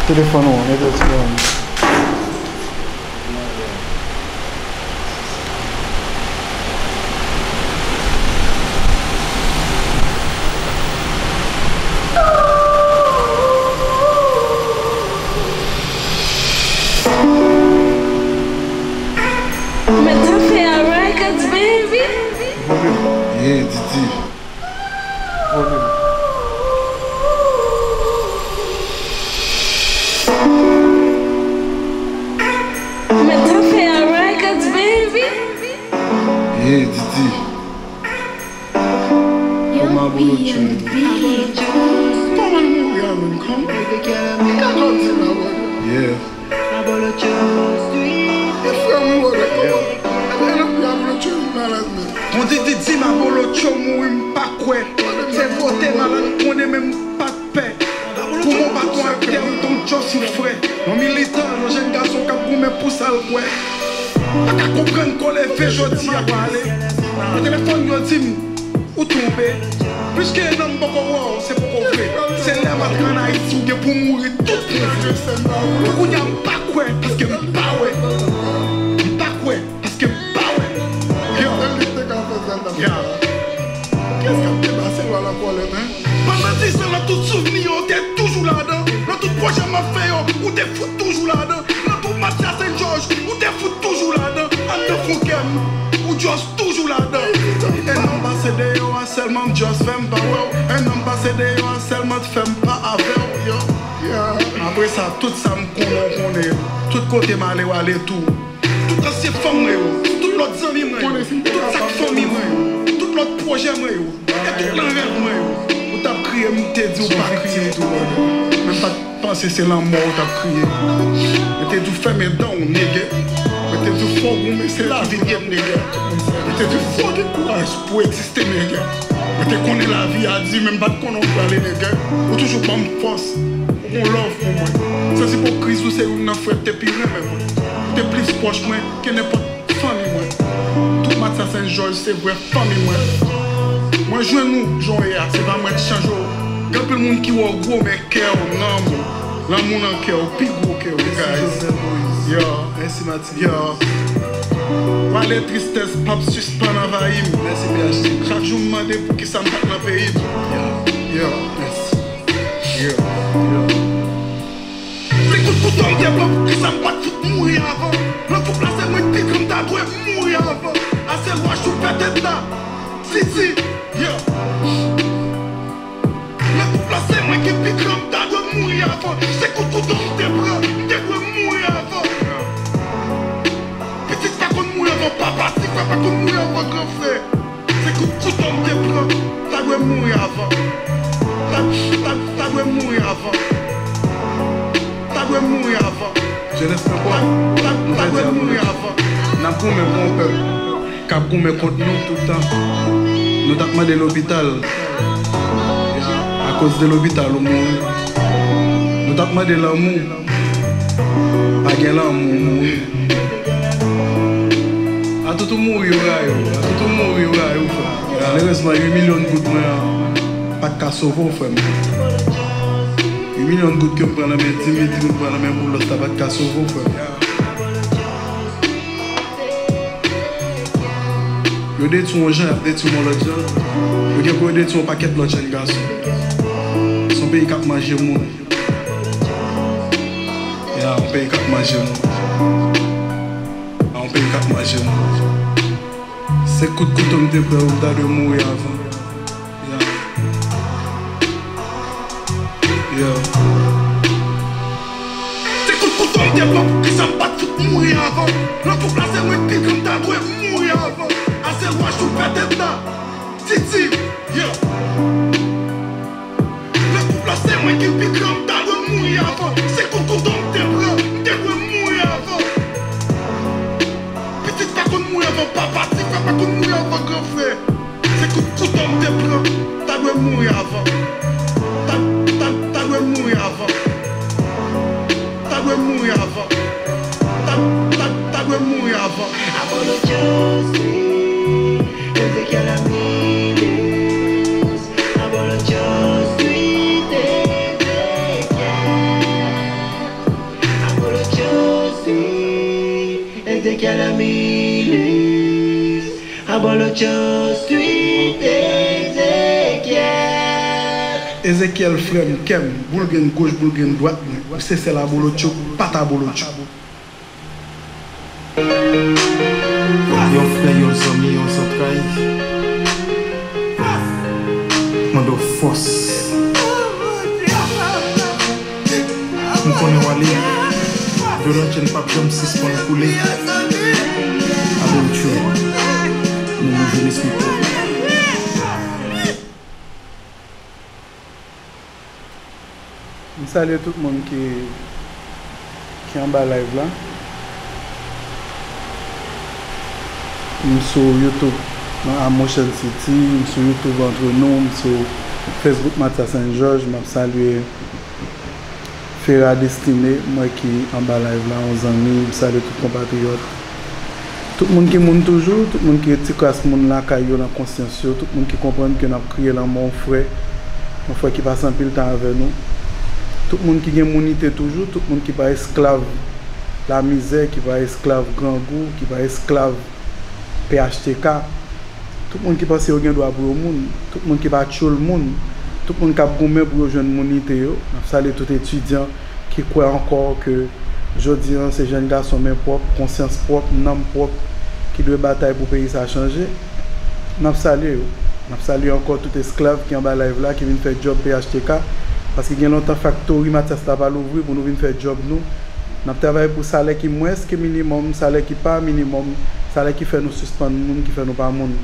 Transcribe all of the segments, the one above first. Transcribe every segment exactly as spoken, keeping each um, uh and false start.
Telefòn ou an, mete l sou. Metaphor Records, baby. Yeah, Didi. Volim. Metaphor Records, baby. Yeah, Didi. Kòman Abolotcho ye? Kòman l mouri a menm? Kòman? Kaka w di la, brother? Yeah. E frè mwen, brother, kòman? Epi nan pi Abolotcho vin malad menm. Bon, Didi di m Abolotcho mouri, m pa kwè. Se vote malad, konnen menm m pa t pè. Pou mwen pa t yon aktè, m t on just yon frè. Yon militan, yon jèn gason k ap goumen pou sa l kwè. Pa ka konprann kò leve jodi a pale. Nan telefòn yo di m, ou twonpe. Pliske nanm poko wè w, se poko vre. Se lè m antre ann Ayiti, ou gen pou mouri tout moun vre. Pou kounye a, m pa kwè, paske m pa wè. M pa kwè, paske m pa wè. Yo. Yo. Kiyès k ap debase lwa lakòlèt, en? Pandan diz an, nan tout souvni yo, ou te toujou ladan. Nan tout pwojè m ap fè yo, ou te fout toujou ladan. Nan tout match a Sen Jòj, ou te fout toujou ladan. Anndan fon kè m, ou just toujou ladan. E nan pase deyò a sèlman m just fè m pa wè w. E nan pase deyò a sèlman t fè m pa avè w, yo. Apre sa, tout sa m konnen, w konnen. Tout kote m ale, w ale tou. Tout ansyen fanm mwen yo, tout lòt zanmi mwen yo, tout sa k fanmi mwen yo, tout lòt pwojè mwen yo, e tout nan rèv mwen yo. Ou t ap kriye, m te di w pa kriye tou, brother. Men m pa t panse se lanmò w t ap kriye. Mwen te di w fèmen dan w, nègè. Mwen te di w fò w goumen, se lavi l ye, nègè. Mwen te di w fò w gen kouraj pou w egziste, nègè. Mwen te konnen lavi a di, men m pa t konnen w prale, nègè. Ou toujou ban m fòs. Ou gon love pou mwen. Sans ipokrizi, ou se youn nan frè k te pi renmen mwen. Ou te plis pwòch mwen ke nenpòt fanmi mwen. Tout match a Sen Jòj se vrè fanmi mwen. Mwen jwenn ou jan w ye a, se pa mwen k chanje w. Gen anpil moun ki wè w gwo, men kè w, nanm ou, lanmou nan kè w pi gwo ke w, guys. Yo. Mèsi, Mati. Yo. Pale tristès p ap sispann anvayi m. Mèsi, P H D. Chak jou m mande poukisa m pa t nan peyi m. Yo. Mèsi. Yo. Yo. Se kout kouto m te pran, poukisa m pa t fout mouri avan? Nan twoup la, se mwen k pi gran, m ta dwe mouri avan. Asèl wach ou pètèt la. Titi. Yo. Nan twoup la, se mwen ki pi gran, m ta dwe mouri avan. Se kout kouto m te pran, m te dwe mouri avan. Pitit pa konn mouri avan papa, ti frè pa konn mouri avan gran frè. Se kout kouto m te pran, ta dwe mouri avan. Ta, ta, ta dwe mouri avan. Ta dwe mouri avan. Jenès nan pòt. Ta, ta, ta dwe mouri avan. N ap goumen pou yon pèp k ap goumen kont nou tout tan. Nou t ap mande lopital. Akoz de lopital, ou mouri. Nou t ap mande lanmou. Pa gen lanmou, ou mouri. Atoutou mouri, yo rayi w. Atoutou mouri, yo rayi w, frè. Malerezman, uit milyon goud mwen an pa t ka sove w, frè m. Uit milyon goud ke m pran nan men Dimitri, m pran nan men Boulos, sa pa t ka sove w, frè m. Yo detwi yon jan, y ap detwi m yon lòt jan. Yo gen pou yo detwi yon pakèt lòt jèn gason. Se yon peyi k ap manje moun. Ya, yon peyi k ap manje moun. Ya, yon peyi k ap manje moun. Se kout kouto m te pran, m ta dwe mouri avan. Ya. Ya. Se kout kouto m te pran, poukisa m pa t fout mouri avan? Nan twoup la, se mwen k pi gran, m ta dwe mouri avan. Asèl wach ou pètèt la. Titi, yo. Nan twoup la, se mwen ki pi gran, m ta dwe mouri avan. Se kout kouto m te pran, m te dwe mouri avan. Pitit pa konn mouri avan papa, ti frè pa konn mouri avan gran frè. Se kout kouto m te pran, ta dwe mouri avan. Ta, ta, ta dwe mouri avan. Ta dwe mouri avan. Ta, ta, ta dwe mouri avan. Apologizing, Ezekiel Amilus. Apologizing, Ezekiel. Ezekiel Emilus, Abolotcho Street, Ezekiel. Ezekiel, frè m, kè m, boulgrenn goch, boulgrenn dwat mwen. Ou se sèl Abolotcho, pa t Abolotcho. Yon frè, yon zanmi, yon zantray. Mande w fòs. M konnen w ale. Dlo nan tchèn p ap janm sispann koule. Abolotcho, nou bezwen espri pwòp. M salye tout moun ki, ki anba live la. M sou YouTube nan Amotion City, m sou YouTube Entre Nous, m sou Facebook Mathias Saint Georges, m ap salye Fera Destiné, m wè ki anba live la, yon zanmi, m salye tout konpatriyòt. Tout moun ki moun toujou, tout moun ki ret ti kras moun lakay yo nan konsyans yo, tout moun ki konprann ke n ap kriye lanmò yon frè, yon frè ki pase anpil tan avè nou. Tout moun ki gen mounite toujou, tout moun ki pa esklav lamizè, ki pa esklav grangou, ki pa esklav P H T K. Tout moun ki panse yo gen dwa pou yo moun, tout moun ki pa tchoul moun, tout moun k ap goumen pou yo jwenn mounite yo. N ap salye tout etidyan ki kwè ankò ke jodi a se jèn gason men pwòp, konsyans pwòp, nanm pwòp, ki dwe batay pou peyi sa chanje. N ap salye yo. N ap salye ankò tout esklav ki anba live la, ki vin fè djòb P H T K, paske gen lontan faktori Matyas la pa louvri pou nou vin fè djòb nou. N ap travay pou salè ki mwens ke minimòm, salè ki pa minimòm, salè ki fè nou sispann moun, ki fè nou pa moun.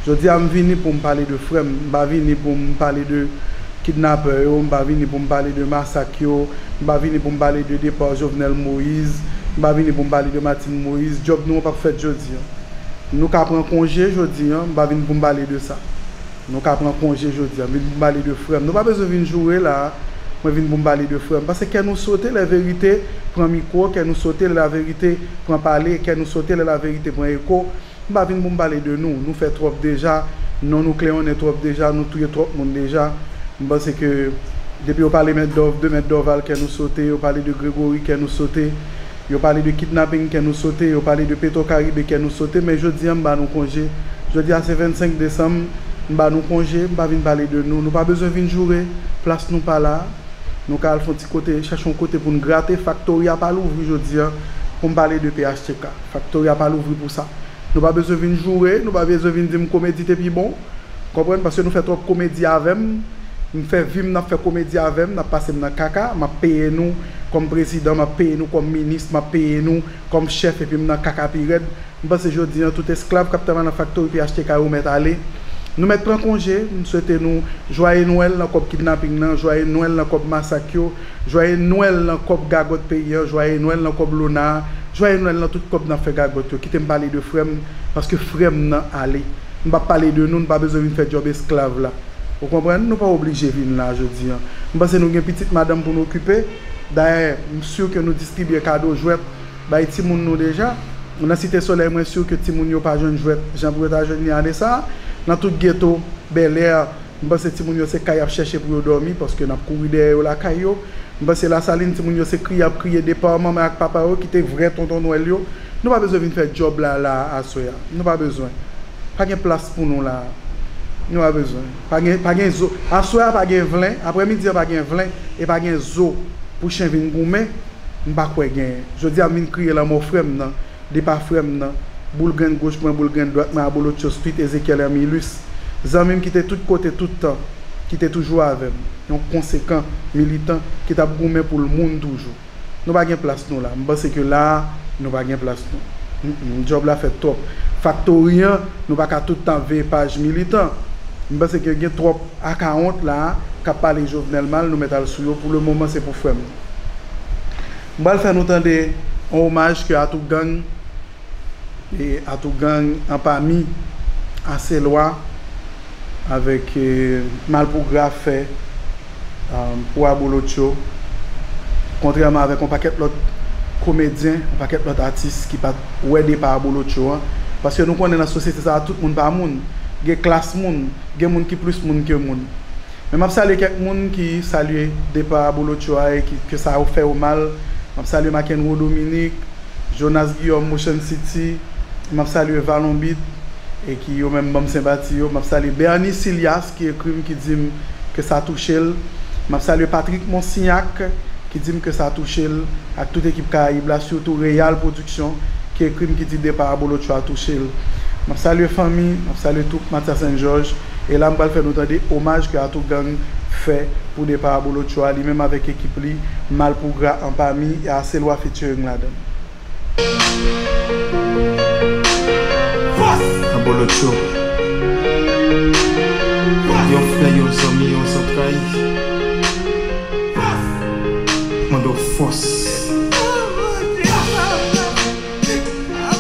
Jodi a, m vini pou m pale de frè m, m pa vini pou m pale de kidnapè yo, m pa vini pou m pale de masak yo, m pa vini pou m pale de depa Jovenel Moïse, m pa vini pou m pale de Martine Moïse. Djòb nou an p ap fèt jodi a. Nou ka pran konje jodi a, m pa vin pou m pale de sa. Nou ka pran konje jodi a, m vin pou m pale de frè m. Nou pa bezwen vin joure la a, mwen vin pou m pale de frè m. Paske kè nou sote lè verite pran mikwo, kè nou sote lè laverite pran pale, kè nou sote lè laverite pran eko. M pa vin pou m pale de nou. Nou fè twòp deja. Non nou kleyonnen twòp deja. Nou touye twòp moun deja. M panse ke depi yo pale Mèt Dòv, de Mèt Dòval, kè nou sote. Yo pale de Gregory, kè nou sote. Yo pale de kidnaping, kè nou sote. Yo pale de Petro Caribe, kè nou sote. Men jodi a, m ba nou konje. Jodi a, se vennsenk desanm. M ba nou konje. M pa vin pale de nou. Nou pa bezwen vin joure. Plas nou pa la. Nou ka al fè yon ti kote, chèche yon kote pou n grate. Faktori a pa louvri jodi a pou m pale de P H T K. Faktori a pa louvri pou sa. Nou pa bezwen vin joure, nou pa bezwen vin di m komedi te pi bon. Konprann? Paske nou fè twòp komedi avè m. M fè vi m, n ap fè komedi avè m, n ap pase m nan kaka. M ap peye nou kòm prezidan, m ap peye nou kòm minis, m ap peye nou kòm chèf, epi m nan kaka pi rèd. M panse jodi a, tout esklav k ap travay nan faktori P H T K yo mèt ale. Nou mèt pran konje. M swete nou jwaye Nwèl nan kòb kidnaping nan, jwaye Nwèl nan kòb masak yo, jwaye Nwèl nan kòb gagòt peyi a, jwaye Nwèl nan kòb lona a, jwaye Nwèl nan tout kòb n ap fè gagòt yo. Kite m pale de frè m, paske frè m nan ale. M p ap pale de nou, nou pa bezwen vin fè djòb esklav la. Ou konprann? Nou pa oblije vin la jodi a. M panse nou gen pitit madanm pou nou okipe. Dayè, m si ke nou distribye kado jwèt bay timoun nou deja. Nan Site Solèy, mwen si ke timoun yo pa jwenn jwèt jan pou yo ta jwenn li ane sa a. Nan tout geto, Bèlè, m panse timoun yo se kay y ap chèche pou yo dòmi, paske n ap kouri dèyè yo lakay yo. M panse Lasalin, timoun yo se kriye y ap kriye depa manman ak papa yo ki te vrè tonton Nwèl yo. Nou pa bezwen vin fè djòb la, la, aswè a. Nou pa bezwen. Pa gen plas pou nou la. Nou pa bezwen. Pa gen, pa gen zo. Aswè a pa gen vlen, aprèmidi a pa gen vlen, e pa gen zo pou chen vin goumen. M pa kwè genyen. Jodi a, m vin kriye lanmò frè m nan, depa frè m nan, boul grenn goch mwen, boul grenn dwat mwen, Abolotcho Street, Ezekiel Emilus. Zanmi m ki te tout kote, tout tan, ki te toujou avè m. Yon konsekan militan ki t ap goumen pou l moun toujou. Nou pa gen plas nou la. M panse ke la a, nou pa gen plas nou. Mm, mm, djòb la fèt twòp. Faktori an, nou pa ka tout tan veye paj militan. M panse ke gen twòp akawont la a k ap pale Jovenel mal, nou mèt al sou yo. Pou le moman, se pou frè m. M pral fè nou tande yon omaj ke Atougang, e Atougang anpami Aselwa avèk, e, Malpougra fè, um, pou Abolotcho, kontrèman avèk yon pakèt lòt komedyen, yon pakèt lòt atis ki pa t wè depa Abolotcho an. Paske nou konnen nan sosyete sa a, tout moun pa moun. Gen klas moun, gen moun ki plis moun ke moun. Men m ap salye kèk moun ki salye depa Abolotcho a e ki, ke sa fè yo mal. M ap salye McEnroe Dominique, Jonas Guillaume, Motion City, m ap salye Valon Beat, e ki yo menm ban m senpati yo. M ap salye Bernie Silias ki ekri m, ki di m ke sa touche l. M ap salye Patrick Monsignac ki di m ke sa touche l, ak tout ekip Karayib la, sitou Real Production ki ekri m, ki di depa Abolotcho a touche l. M ap salye fanmi, m ap salye twoup Mathias Saint Georges, e la m pral fè nou tande omaj ke Atougang fè pou depa Abolotcho a, li menm avèk ekip li, Malpougra Anpami, e Aselwa featuring ladan l. Abolotcho. Yon frè, yon zanmi, yon zantray. Mande w fòs.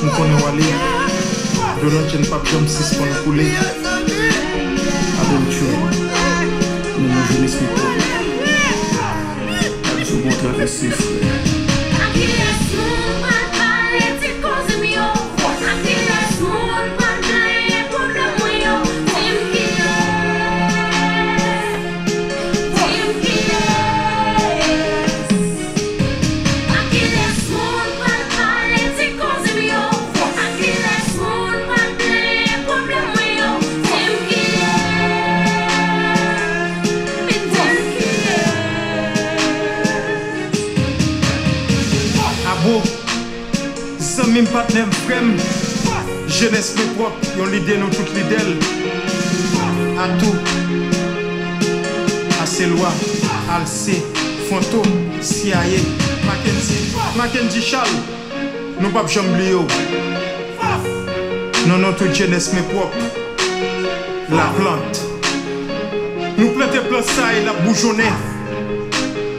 M konnen w ale. Dlo nan je n p ap janm sispann koule. Abolotcho. Nan non jenès mwen pwòp. N ap di w bon travèse, frè. Ak kilès moun pral pale ti koze m yo? Ak kilès moun pral plenyen pwoblèm mwen yo? Di m kilès. Di m kilès. Ak kilès moun pral pale ti koze m yo? Ak kilès moun pral plenyen pwoblèm mwen yo? Di m kilès. Abo, zanmi m, patnè m, frè m, jenès mwen pwòp, yon lide nou tout lide l. Atou, Aselwa, Alse, Fantom, Siaye, Mackendy, Mackendy Charles, nou p ap janm bliye w. Nan non tout jenès mwen pwòp. Laplant. Nou plante plant sa e l ap boujonnen.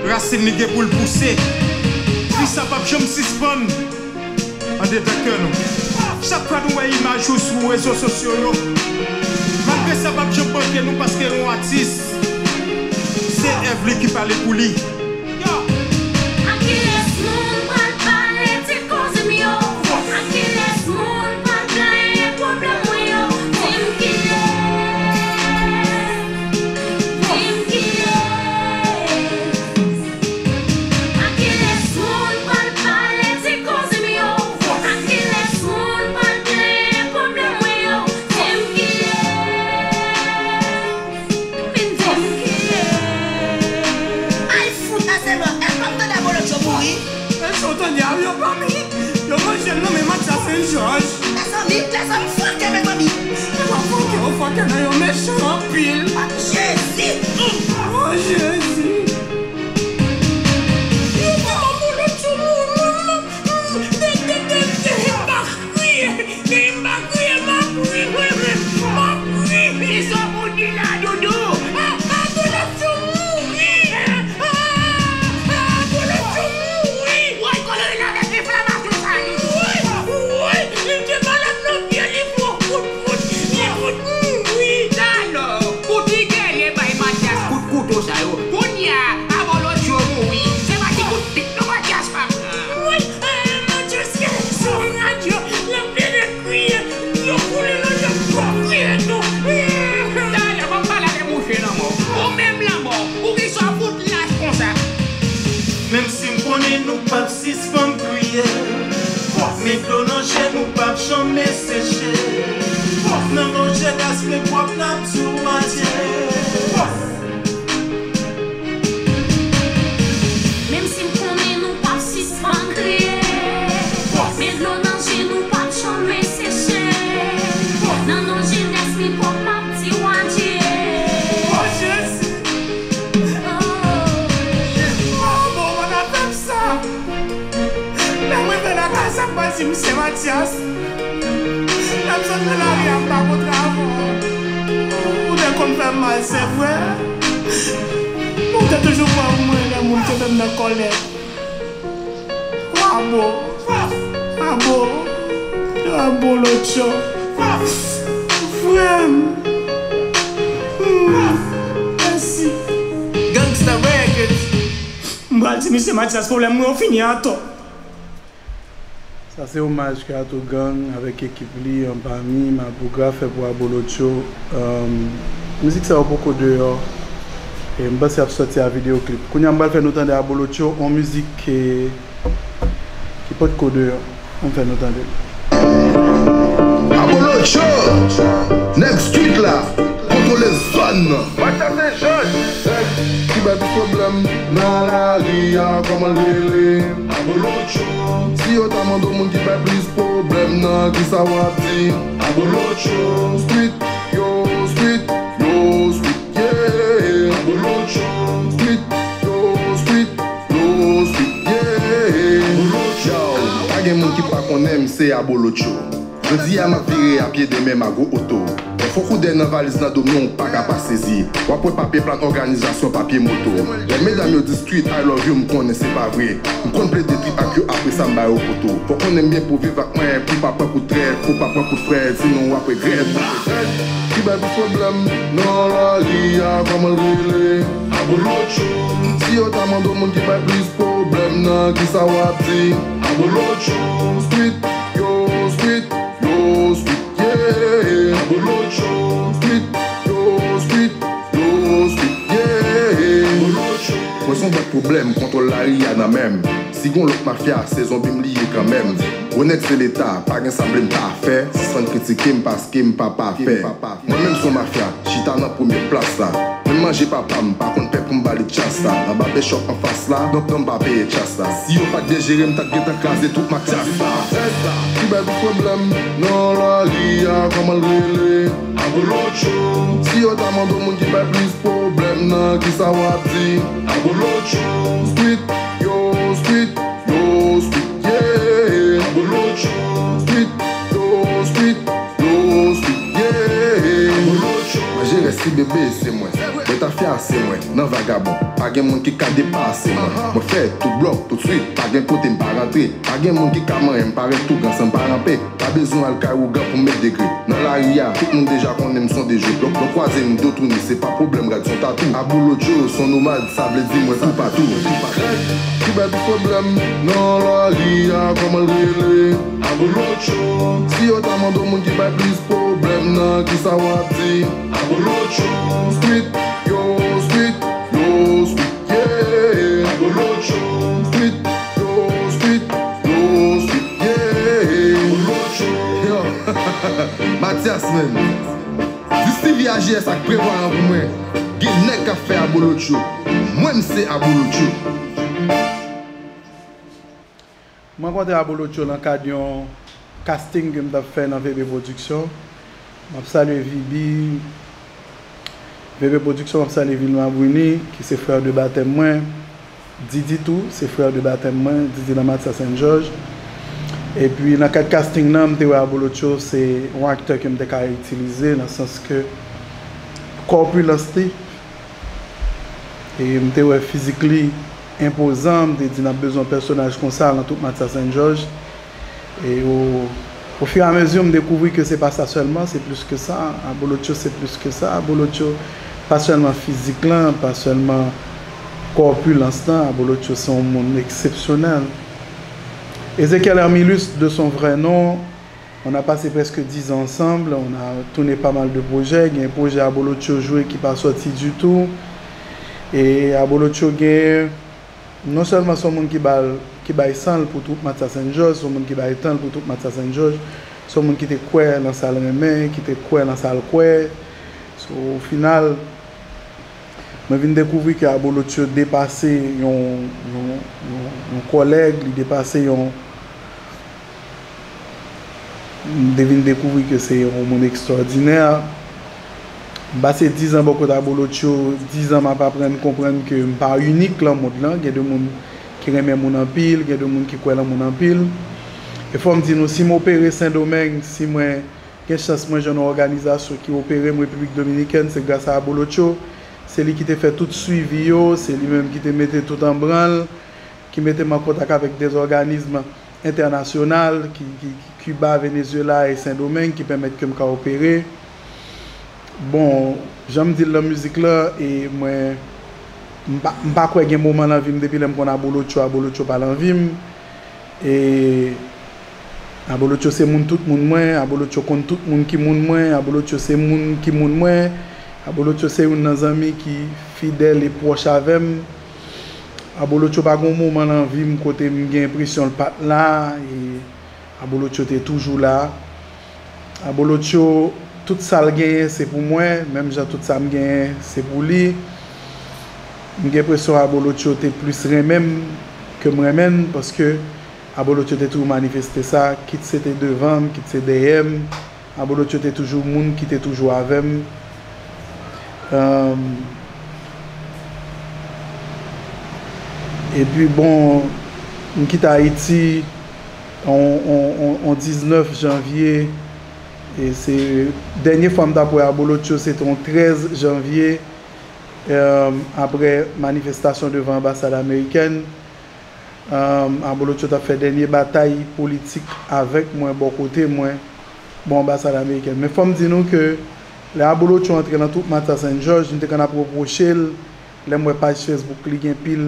Rasin li gen pou l pouse. Kri sa p ap janm sispann andedan kè nou. Chak fwa nou wè imaj ou sou rezo sosyo yo, malgre sa p ap janm manke nou paske nou atis. Se èv li ki pale pou li. Yo! Ak kilès moun pral pale ti koze m yo? Ak kilès moun pral plenyen pwoblèm mwen yo? Di m kilès. Di m kilès. Ak kilès moun pral pale ti koze m yo? Ak kilès moun pral plenyen pwoblèm mwen yo? Di m kilès. Vin di m kilès. Ay fout, Aselwa, èske w ap tande Abolotcho mouri? Èske w tande a? Yo pa mi. Yo manje m nan men Mathias Saint Georges. Mezanmi, mezanmi, fòkè, mezanmi. E pa fòkè, yo fòkè nan yo mechan anpil. Jezi! Mm. Oh, Jezi! Yo di Abolotcho mouri. Kriye, m pa kriye, m ap ri, m ap ri, m ap ri. Kisa w pou di la, Doudou? A, Abolotcho mouri. A, a, Abolotcho mouri. Woy, kolonèl avèk enflamasyon sa, Doudou. Woy, woy, li te malad nan pye, li fout, fout, fout, li fout mouri. Alò, pou ti gèlè bay Mathias kout kouto sa yo. Kounye a, Abolotcho mouri. Se pa ti kout pik non Mathias pa pran. Woy, eh, Mathias gen sou radyo, l ap plede kriye, dlo koule nan je m, twò kriye tou. Talè, ban m pale avè mouche lanmò. Ou menm lanmò, poukisa w fout lach konsa? Menm si m konnen nou p ap sispann kriye, men dlo nan je nou p ap janm seche. Nan non jenès mwen pwòp n ap di w adye. Menm si m konnen nou p ap sispann kriye, men dlo nan je nou p ap janm seche. Nan non jenès mwen pwòp m ap di w adye. Oh, Jezi! Oh. Oh, bon, bon, n ap fè m sa. Lè m rive lakay, sa m pral di misye Mathias? Lè m sot nan lari a, m pa kontre avè w. Ou te konn fè m mal, se vre. Men w te toujou pran pou mwen lè moun te fè m nan kòlè. Abo, abo, Abolotcho. Frè m. Hmm, mèsi. Gangsta Records. M pral di misye Mathias pwoblèm mwen yo fini atò. Sa se omaj ke Atougang avèk ekip li, Anpami, Malpougra fè pou Abolotcho. Ahn, mizik sa yo poko deyò. E m panse y ap sòti a videyo klip. Kounye a m pral fè nou tande Abolotcho, yon mizik ke, ki potko deyò. Ann fè nou tande l. Abolotcho, nèg street la, kontwole zòn nan. Matyas Senjòj. Ki bay plis pwoblèm nan lari a, kòman l rele? Abolotcho. Si yo ta mande w moun ki bay plis pwoblèm nan, kisa w ap di? Abolotcho. Street, yo, street, yo, street, yeah. Abolotcho. Street, yo, street, yo, street, yeah. Yo, pa gen moun ki pa konnen m se Abolotcho. Jodi a m ap vire a pye, demen m a gwo oto. Lè fò koudèy nan valiz nan do m non, ou pa ka pa sezi. W ap wè papye plan òganizasyon, papye moto. Lè medam yo di street I love you, m konnen se pa vre. M konn plede trip ak yo, apre sa m ba yo poto. Fò konnen m byen pou viv ak mwen, pou m pa pran kout trèt, pou m pa pran kout frèt, sinon w ap regrèt. Ki bay plis pwoblèm nan lari a, kòman l rele? Abolotcho. Si yo ta mande w moun ki bay plis pwoblèm nan, kisa w ap di? Abolotcho. Street, yo, street, yo, street, yeah. Abolotcho. Street, yo, street, yo, street, yeah. Abolotcho. Mwen se yon bòt pwoblèm, kontwòl lari a nan men m. Si gon lòt mafya, se zonbi m li ye kanmenm. Gwo nèg se leta, pa gen sa m vle m pa fè. Sispann kritike m paske m pa pafè. Mwen menm se yon mafya, chita nan premye plas la. Menm manje papa m, pa konn pè pou m ba li tchas la. Nan babechòp anfas la, donk non m pa peye tchas la. Si yo pa t byen jere m, m ta t gentan kraze tout Matyas la. Ki bay plis pwoblèm nan lari a, kòman l rele? Abolotcho. Si yo ta mande w moun ki bay plis pwoblèm nan, kisa w ap di? Abolotcho. Street, yo, street, yo, street, yeah. Abolotcho. Street, yo, street, yo, street, yeah. Abolotcho. Manje rès ti bebe, se mwen. Bwè tafya, se mwen. Nan vagabon, pa gen moun ki ka depase mwen. Mwen fè tout blòk, tout swit, pa gen kote m pa rantre. Pa gen moun ki ka manyen m, parèt tou gran san m pa ranpe. Pa bezwen al kay ougan pou m met degre. Nan lari a, tout moun deja konnen m se yon dejwe. Lè w kwaze m, do tounen, se pa pwoblèm, rad se yon tatou. Abolotcho, se yon nomad, sa vle di mwen toupatou. Ki bay plis pwoblèm nan lari a, kòman l rele? Abolotcho. Si yo ta mande w moun ki bay plis pwoblèm nan, kisa w ap di? Abolotcho. Street, yo, street, yo, street, yeah. Abolotcho. Street, yo, street, yo, street, yeah. Abolotcho. Yo, Matyas menm. Di Stevie A G S ak Preval an pou mwen. Gen nèg k ap fè Abolotcho. Mwen m se Abolotcho. M rankontre Abolotcho nan kad yon casting ke m t ap fè nan V B Production. M ap salye Vibi, V B Production, m ap salye Vilma Bruni, ki se frè de batèm mwen. Didi tou, se frè de batèm mwen, Didi nan Matyas Senjòj. Epi nan kad casting nan, m te wè Abolotcho se yon aktè ke m te ka itilize nan sans ke kòpilans li, e m te wè fizik li enpozan, m te di n ap bezwen yon pèsonaj konsa nan tout Matyas Senjòj. E o, ofiramezi, m dekouvri ke se pa sa sèlman, se plis ke sa. Abolotcho se plis ke sa. Abolotcho pa sèlman fizik lan, pa sèlman kòpilans lan. Abolotcho se yon moun eksepsyonèl. Ezekiel Hermilus, de son vrai nom, on a passé presque dix ans ensemble, on a tourné pas mal de projets. Gen pwojè Abolotcho jwe ki pa sòti ditou. E Abolotcho gen Non sèlman se yon moun ki ba l, ki bay san l pou twoup Matyas Senjòj, se yon moun ki bay tan l pou twoup Matyas Senjòj, se yon moun ki te kwè nan sa l renmen, ki te kwè nan sa l kwè. So, o final, mwen vin dekouvri ke Abolotcho depase yon, yon, yon, yon kòlèg, li depase yon, M te vin dekouvri ke se yon moun ekstwòdinè. M pase diz an bò kote Abolotcho, diz an m ap aprann konprann ke m pa inik lan mond lan. Gen de moun ki renmen moun anpil, gen de moun ki kwè lan moun anpil. E fò m di nou, si m opere Sendomeng, si mwen gen chans mwen jwenn yon òganizasyon ki opere m Repiblik Dominikèn, se gras a Abolotcho. Se li ki te fè tout swivi yo, se li menm ki te mete tout an branl, ki mete m an kontak avèk dè òganism entènasyonal ki, ki, ki Kiba, Venezuela e Sendomeng ki pèmèt ke m ka opere. Bon, jan m di l nan mizik lan, e mwen, m pa, m pa kwè gen moman nan vi m depi lè m konn Abolotcho, Abolotcho pa nan vi m. E Abolotcho se moun tout moun mwen, Abolotcho konn tout moun ki moun mwen, Abolotcho se moun ki moun mwen, Abolotcho se youn nan zanmi ki fidèl e pwòch avè m. Abolotcho pa gon moman nan vi m kote m gen enpresyon l pa t la, e Abolotcho te toujou la. Abolotcho, tout sa l genyen, se pou mwen, menm jan tout sa m genyen, se pou li. M gen enpresyon Abolotcho te plis renmen m ke m renmen l, paske Abolotcho te toujou manifeste sa, kit se te devan m, kit se dèyè m. Abolotcho te toujou moun ki te toujou avè m. Epi bon, m kite Ayiti on, on, on, on diznèf janvye. E se dènye fwa m t ap wè Abolotcho, se te on trèz janvye, apre manifestasyon devan anbasad amerikèn. Abolotcho t ap fè dènye batay politik avèk mwen, bò kote mwen, bò anbasad amerikèn. Men fò m di nou ke lè Abolotcho antre nan twoup Matya Sent Jòj, m te konn ap repwoche l, lè m wè paj Facebook li gen pil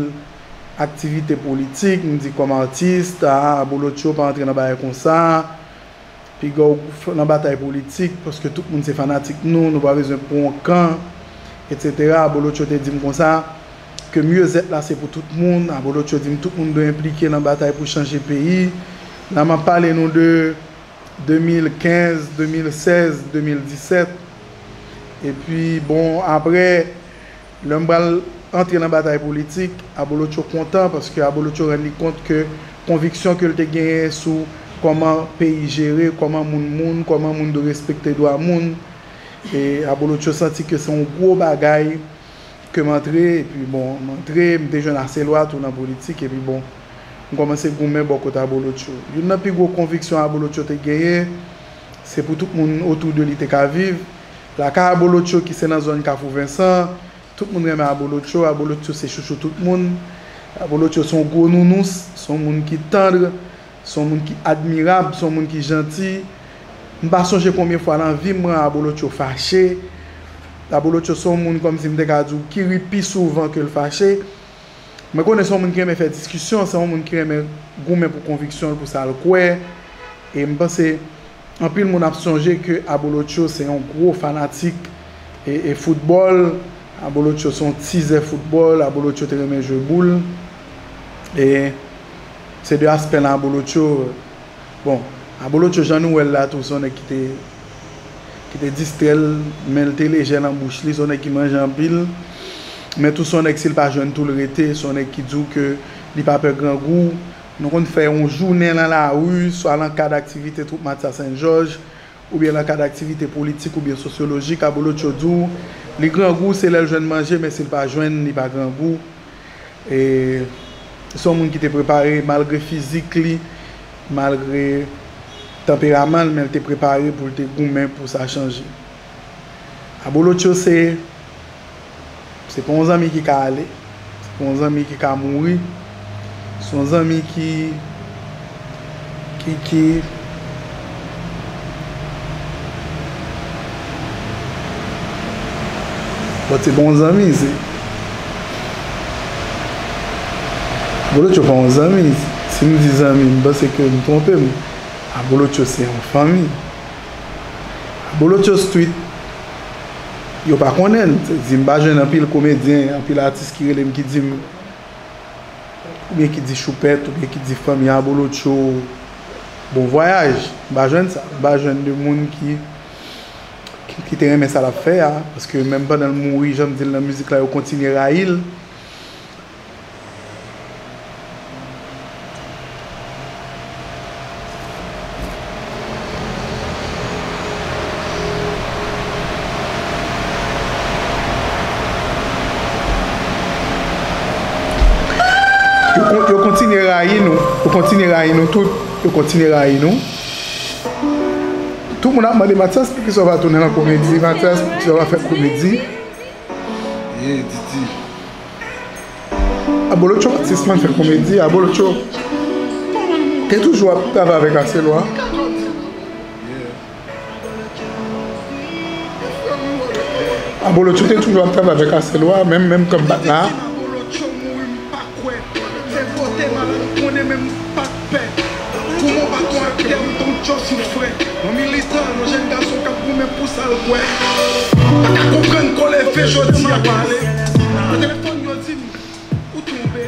aktivite politik, m di kòm atis, a, Abolotcho pa antre nan bagay konsa. Piga w nan batay politik, paske tout moun se fanatik nou, nou pa bezwen pran yon kan, etsetera. Abolotcho te di m konsa, ke myezèt la se pou tout moun. Abolotcho di m tout moun dwe enplike nan batay pou chanje peyi. La m ap pale nou de de mil kenz, de mil sèz, de mil disèt. Epi, bon, apre, lè m pral antre nan batay politik, Abolotcho kontan, paske Abolotcho rann li kont ke konviksyon ke l te genyen sou kòman peyi jere, kòman moun moun, kòman moun dwe respekte dwa moun, e Abolotcho santi ke se yon gwo bagay ke m antre, epi bon, m antre, m te jwenn Aselwa tou nan politik, epi bon, m kòmanse goumen bò kote Abolotcho. Youn nan pi gwo konviksyon Abolotcho te genyen, se pou tout moun otou de li te ka viv. Lakay Abolotcho ki se nan zòn Kafou Vensan, tout moun renmen Abolotcho, Abolotcho se chouchou tout moun. Abolotcho se yon gwo nounous, se yon moun ki tann, se yon moun ki admirab, se yon moun ki janti. M pa sonje konbyen fwa nan vi m mwen Abolotcho fache. Abolotcho se yon moun kòmsi m te ka di w ki ri pi souvan ke l fache. Mwen konnen se yon moun ki renmen fè diskisyon, se yon moun ki renmen goumen pou konviksyon l, pou sa l kwè. E m panse anpil moun ap sonje ke Abolotcho se yon gwo fanatik e, e foutbòl. Abolotcho se yon tizè foutbòl, Abolotcho te renmen jwe boul. E se de aspè nan Abolotcho. Bon, Abolotcho, jan nou wè l la tou, se yon nèg ki te, ki te distrè l, men l te lejè nan bouch li, se yon nèg ki manje anpil. Men tou, se yon nèg, si l pa jwenn tou, l rete, se yon nèg ki di w ke li pa pè grangou. Nou konn fè yon jounen nan lari, swa nan kad aktivite twoup Matya Sent Jòj, oubyen nan kad aktivite politik oubyen sosyolojik, Abolotcho di w, li grangou, se lè l jwenn manje, men si l pa jwenn, li pa grangou. E se yon moun ki te prepare, malgre fizik li, malgre tanperaman l, men l te prepare pou l te goumen pou sa chanje. Abolotcho se, se pa yon zanmi ki ka ale, se pa yon zanmi ki ka mouri, se yon zanmi ki, ki, ki, bon, se pa yon zanmi, se, Abolotcho pa yon zanmi. Si m di zanmi, m panse ke m twonpe m. Abolotcho se yon fanmi. Abolotcho Street, yo pa konnen l. Se di m pa jwenn anpil komedyen, anpil atis ki rele m, ki di m, oubyen ki di Choupèt, oubyen ki di fanmi Abolotcho, bon vwayaj. M pa jwenn sa. M pa jwenn de moun ki, ki, ki te renmen sa l ap fè a. Paske menm pandan l mouri, jan m di l nan mizik la, yo kontinye rayi l. Yo kon-, yo kontinye rayi nou. Yo kontinye rayi nou tout. Yo kontinye rayi nou. Tout moun ap mande, "Mathias, poukisa w pa tounen nan komedi? Mathias, poukisa w pa fè komedi?" Ye, Didi. Abolotcho pa sispann fè komedi. Abolotcho te toujou ap travay avèk Aselwa. Abolotcho te toujou ap travay avèk Aselwa, menm, menm kanpay la. Fè vote malad konnen men m pa t pè. Pou mwen w pa t yon aktè, m t on just yon frè. Yon militan, yon jèn gason k ap goumen pou sa l kwè. Pa ka konprann kò leve jodi a pale. Nan telefòn yo di m ou tonbe.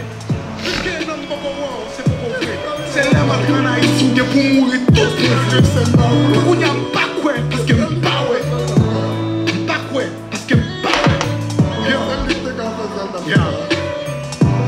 Piske non m poko wè w, se poko vre. Se lè m antre ann Ayiti m te Pou mouri tout moun vre sèl pa ou. Kounye a m pa kwè, paske m pa wè. M pa kwè, paske m pa wè. Ou gen sèl li te ka fè sèl nan. Ya.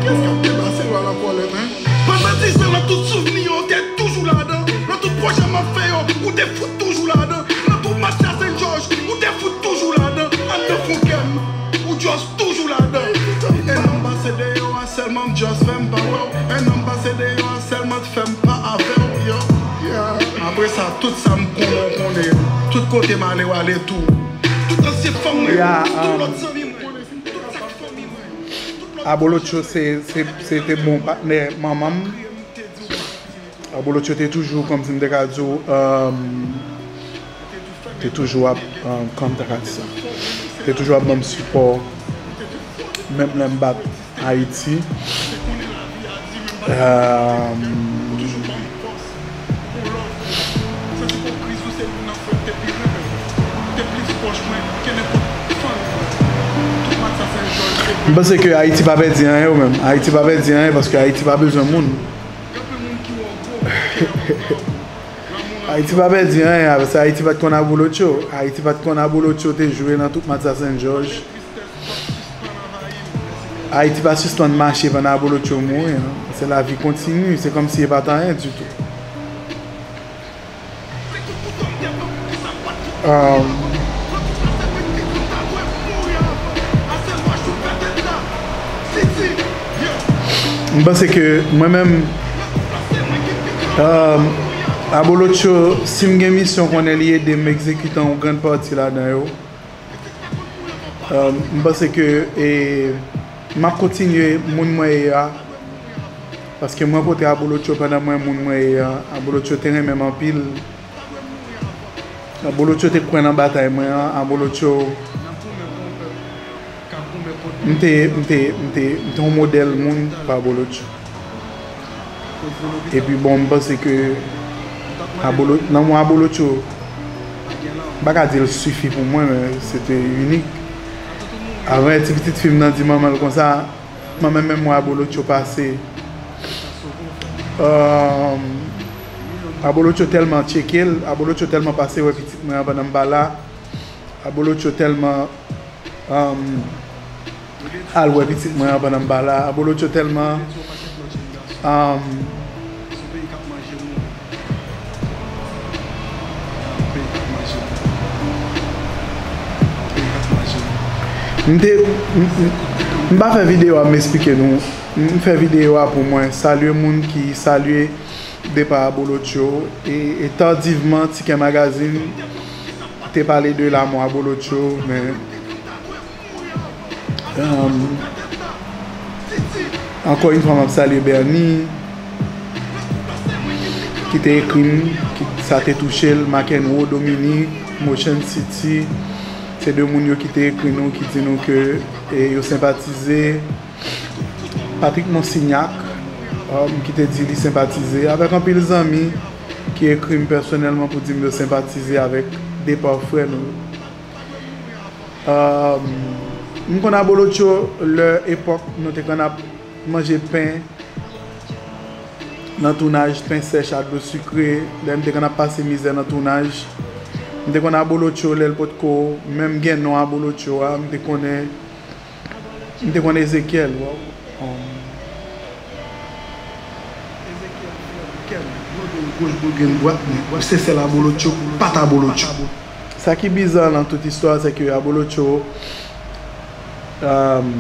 Kiyès k ap debase lwa la vòlè, men? Pandan diz an, nan tout souvni yo, ou te toujou ladan. Nan tout pwojè m ap fè yo, ou te fout toujou ladan. Nan tout match la Sen Jòj, ou te fout toujou ladan. Anndan fon kè m, ou just toujou ladan. En nonm pase deyò a sèlman, m just fè m pa wè w. En nonm pase deyò a sèlman, fè m pa avè w, yo. Yeah. Apre sa, tout sa m konnen, w konnen. Tout kote m ale, w ale tou. Tout ansyen fanm mwen, yeah, tout um, lòt zanmi mwen, tout sa k fanmi mwen, tout lòt Abolotcho se, se, se te bon patnè manman m. Abolotcho te toujou, kòmsi m te ka di w, um, te toujou ap, um, kòman m ta ka di sa? Te toujou ap ban m sipò, menm lè m bat Ayiti. Um, M panse ke Ayiti pa pèdi anyen, ou menm. Ayiti pa pèdi anyen, paske Ayiti pa bezwen moun. Ayiti pa pèdi anyen, paske Ayiti pa t konn Abolotcho. Ayiti pa t konn Abolotcho te jwe nan tout match a Sen Jòj. Ayiti pa sispann mache pandan Abolotcho mouri, non. Se lavi kontini, se kòmsi e pa t anyen ditou. Um, m panse ke mwen menm, um, Abolotcho, si m gen misyon, konnen li ede m egzekite yon grann pati ladan yo. Um, m panse ke, e, m ap kontinye moun mwen ye a, paske m rankontre Abolotcho pandan mwen moun mwen ye a. Abolotcho te renmen m anpil. Abolotcho te kwè nan batay mwen an. Abolotcho, m te, m te, m te, m te yon modèl moun pou Abolotcho. Epi bon, m panse ke Abolo-, lanmou Abolotcho, m pa ka di l sifi pou mwen, men se te inik. Avè ti pitit fi m nan di manman l konsa, manman m menm wè Abolotcho pase. Um, Abolotcho tèlman tcheke l, Abolotcho tèlman pase wè pitit mwen an pandan m pa la. Abolotcho tèlman, um, al wè pitit mwen an pandan m pa la. Abolotcho tèlman, um, m te, m, m, m pa fè videyo a, m esplike nou. M fè videyo a pou mwen salye moun ki salye depa Abolotcho, e, e tadivman, Tikè Magazine te pale de lamò Abolotcho, men, um, ankò yon fwa, m ap salye Bernie, ki te ekri m, ki, sa te touche l, Makenwo, Dominique, Motion City, se de moun yo ki te ekri nou, ki di nou ke, e, yo senpatize. Patrick Monsignac, um, ki te di li senpatize avèk anpil zanmi ki ekri m pèsonèlman pou di m yo senpatize avèk depa frè nou. Um, m konn Abolotcho lè epòk nou te konn ap manje pen nan tounaj, pen sèch a dlo sikre, lè m te konn ap pase mizè nan tounaj. M te konn Abolotcho lè l potko menm gen non Abolotcho a, m te konnen M te konn Ezekyèl, w, um, Ezekyèl, frè m, kè m, bò goch, bò grenn dwat, men w ap se sèl Abolotcho, pa t Abolotcho. Sa ki biza nan tout istwa, se ke Abolotcho, um,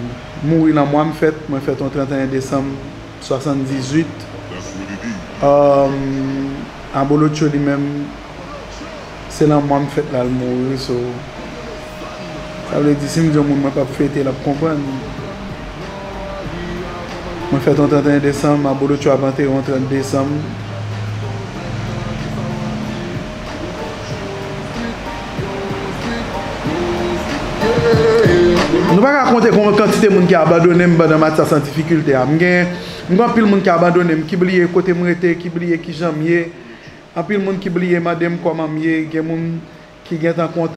mouri nan mwa m fèt, mwen fèt yon trannteyen desanm swasanndizuit. Um, Abolotcho li menm, se nan mwa m fèt la l mouri, so, sa vle di, si m di yon moun mwen p ap fete, l ap konprann. Mwen fèt yon trannteyen desanm, Abolotcho ap antere yon trant desanm. Nou pa ka konte kon-, kantite moun ki abandone m pandan match la san difikilte a. M gen, m gen anpil moun ki abandone m, ki bliye kote m rete, ki bliye kijan m ye. Anpil moun ki bliye mande m kòman m ye. Gen moun ki gentan kont,